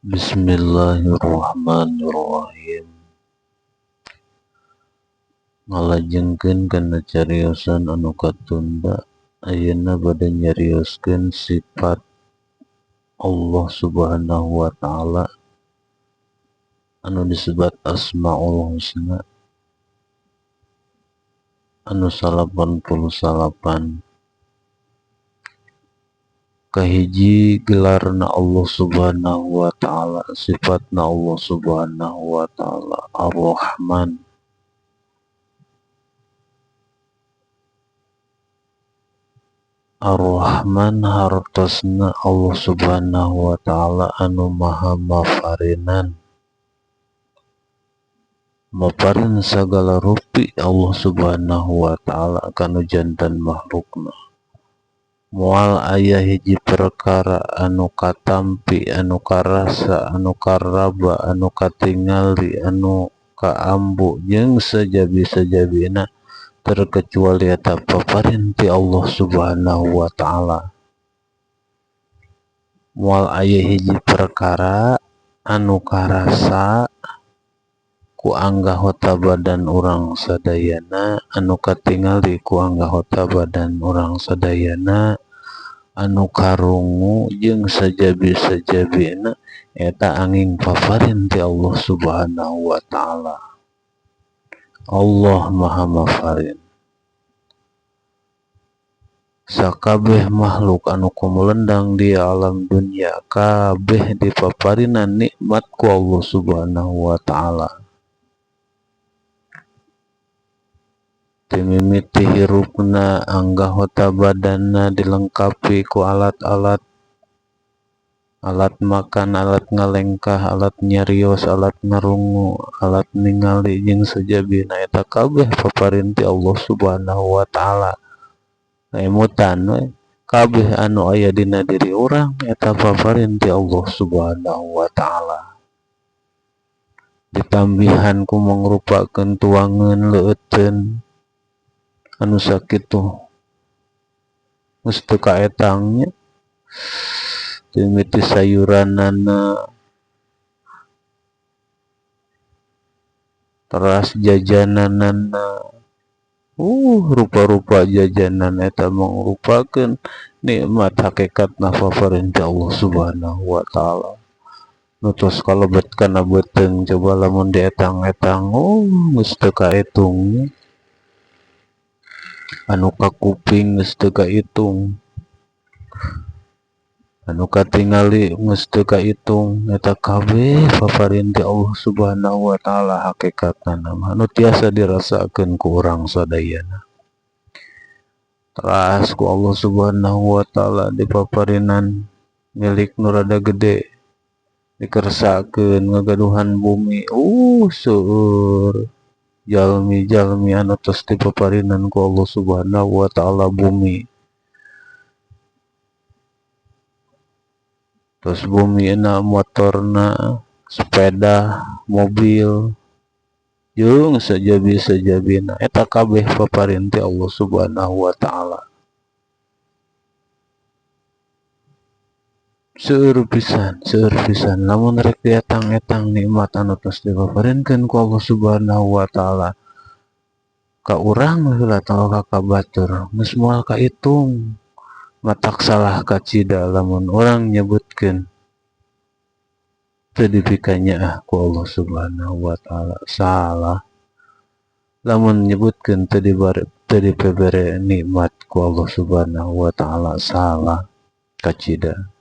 Bismillahirrahmanirrahim. Ngalajengkeun kana cariosan anu katunda, ayeuna bade nyarioskeun sifat Allah Subhanahu wa taala anu disebat Asmaul Husna anu 99. Kahiji gelarna Allah Subhanahu wa taala, sifatna Allah Subhanahu wa taala Ar-Rahman. Ar-Rahman hartosna Allah Subhanahu wa taala anu maha mafarinan, maparin sagala rupi Allah Subhanahu wa taala kanu jantan makhlukna. Moal aya hiji perkara anu katampi, anu karasa, anu karaba, anu katingali, anu kaambu jeung sajabi-sajabina terkecuali eta paparin ti Allah Subhanahu wa taala. Moal aya hiji perkara anu karasa ku anggota badan urang sadayana, anu katingali ku anggota badan urang sadayana, anu karungu jeung sajabi-sajabina eta angin paparin ti Allah Subhanahu wa taala. Allah Maha Mafarin. Sakabeh makhluk anu kumulendang di alam dunia kabeh dipaparinan nikmat ku Allah Subhanahu wa taala. Timimiti hirupna anggota badanna dilengkapi ku alat-alat, alat makan, alat ngalengkah, alat nyarios, alat ngarungu, alat ningali jeung sajabina eta kabeh paparin ti Allah Subhanahu wa taala. Emutan we kabeh anu aya dina diri urang eta paparin ti Allah Subhanahu wa taala. Ditambihan ku mangrupakeun tuangeun leueteun anu sakitu geus teu kaetang nya, mimiti sayuranana, teras jajananana, rupa-rupa jajanan eta mangrupakeun nikmat hakikatna paparin ti Allah Subhanahu wa taala. Nu tos kalebet kana beuteung coba lamun dietang-etang, geus teu kaetung nya. Anu kakuping geus teu kaitung, anu katingali geus teu kaitung, eta kabeh paparin ti Allah Subhanahu wa taala hakikatna mah anu tiasa dirasakeun ku urang sadayana. Teras ku Allah Subhanahu wa taala dipaparinan milik nu rada gede, dikersakeun ngagaduhan bumi, seueur jalmi-jalmi anu tos dipaparinan ku Allah Subhanahu wa taala bumi. Tos bumina, motorna, sepeda, mobil, jeung sajabi-sajabina eta kabeh paparin ti Allah Subhanahu wa taala. Seueur pisan, seueur pisan lamun rek dietang-etang nikmat anu tos dipaparinkeun ku Allah Subhanahu wa taala ka urang heula atawa ka kabatur geus moal kaitung. Matak salah kacida lamun urang nyebutkeun teu dipikanyaah ku Allah Subhanahu wa taala. Salah lamun nyebutkeun teu dibere nikmat ku Allah Subhanahu wa taala, salah kacida.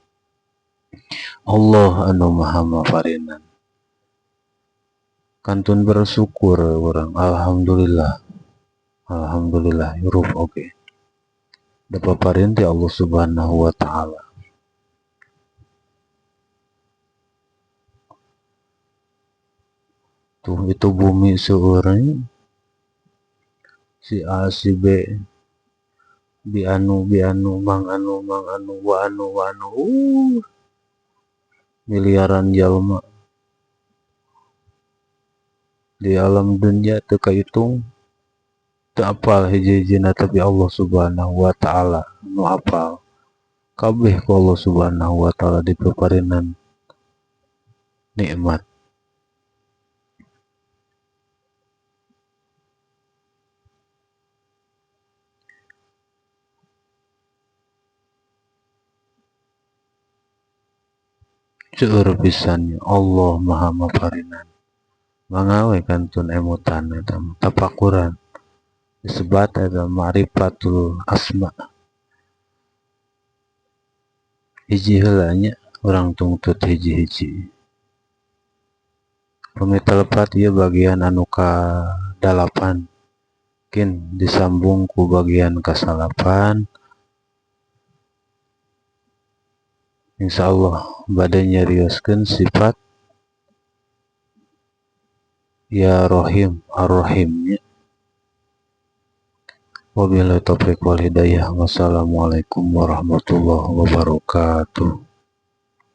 Allah anu maha mafarinan. Kantun bersyukur urang, alhamdulillah, alhamdulillah hirup oge da paparin ti Allah Subhanahu wa taala. Tuh itu bumi seueur si A si B, bi anu bi anu, mang anu mang anu, wa anu wa anu, miliaran jalma di alam dunia teu kaitung, teu apal hiji-hijina, tapi Allah Subhanahu wa taala nu apal kabeh ku Allah Subhanahu wa taala dipaparinan. Nikmat. Seueur pisan Allah Maha Maparinan. Mangga we kantun emutan eta mah tapakuran disebat eta ma'rifatul asma. Hiji heula nya urang tungtut hiji-hiji. Pami teu lepat ieu bagian anu kadalapan mungkin disambung ku bagian kasalapan. Insyaallah bade nyarioskeun sifat Ya Rohim Ar-Rahim nya. Wabillahi taufik wal hidayah. Wassalamualaikum warahmatullahi wabarakatuh.